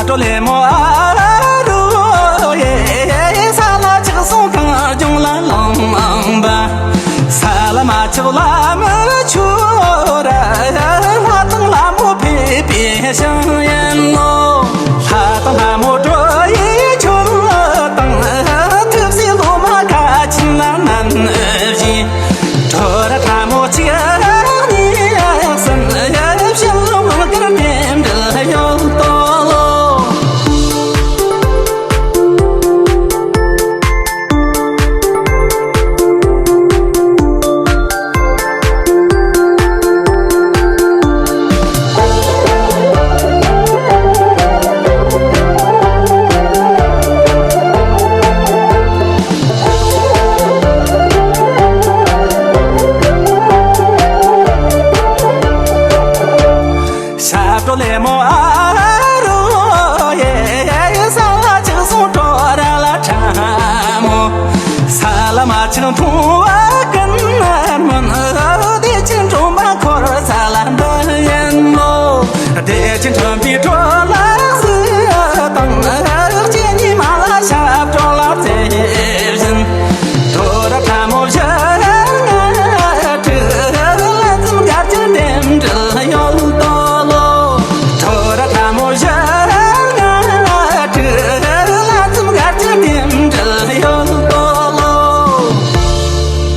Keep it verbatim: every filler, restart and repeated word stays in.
ཀྲོ་ལེ་མོ་ཨ་རུ་ཡེ། ས་ལ་ཆགས་སོང་གངས་ལྗོངས་ལ་ལངས་པ། ས་ལ་མ་ཆགས་ལ་མི་ཆུ་ར། ལྷ་དང་ལྷ་མོ་ཕེབས་པའི་ཞིང་ཡིན་ནོ། ལྷ་དང་ལྷ་མོ་བགྲོ་ཡི་ཆོལ་དང་། ཐུབ་སྲས་ལོ་མ་ཁ་ཆེམས་ལ་ནན་བཞིན། ཁྲོ་ར་ཁྲ་མོ་གཅིག་གཉིས་གསུམ། ཕྱི་ལོ་མང་དཀར་རྟེན་འབྲེལ་ཡོད་དོ་ལོ། ཞབས་བྲོ་ལེ་མོ་ཨ་རུ་ཡེ། ས་ལ་ཆགས་སོང་བྲོ་ར་ལ་ཁྲ་མོ། ས་ལ་མ་ཆགས་འཐུང་བ།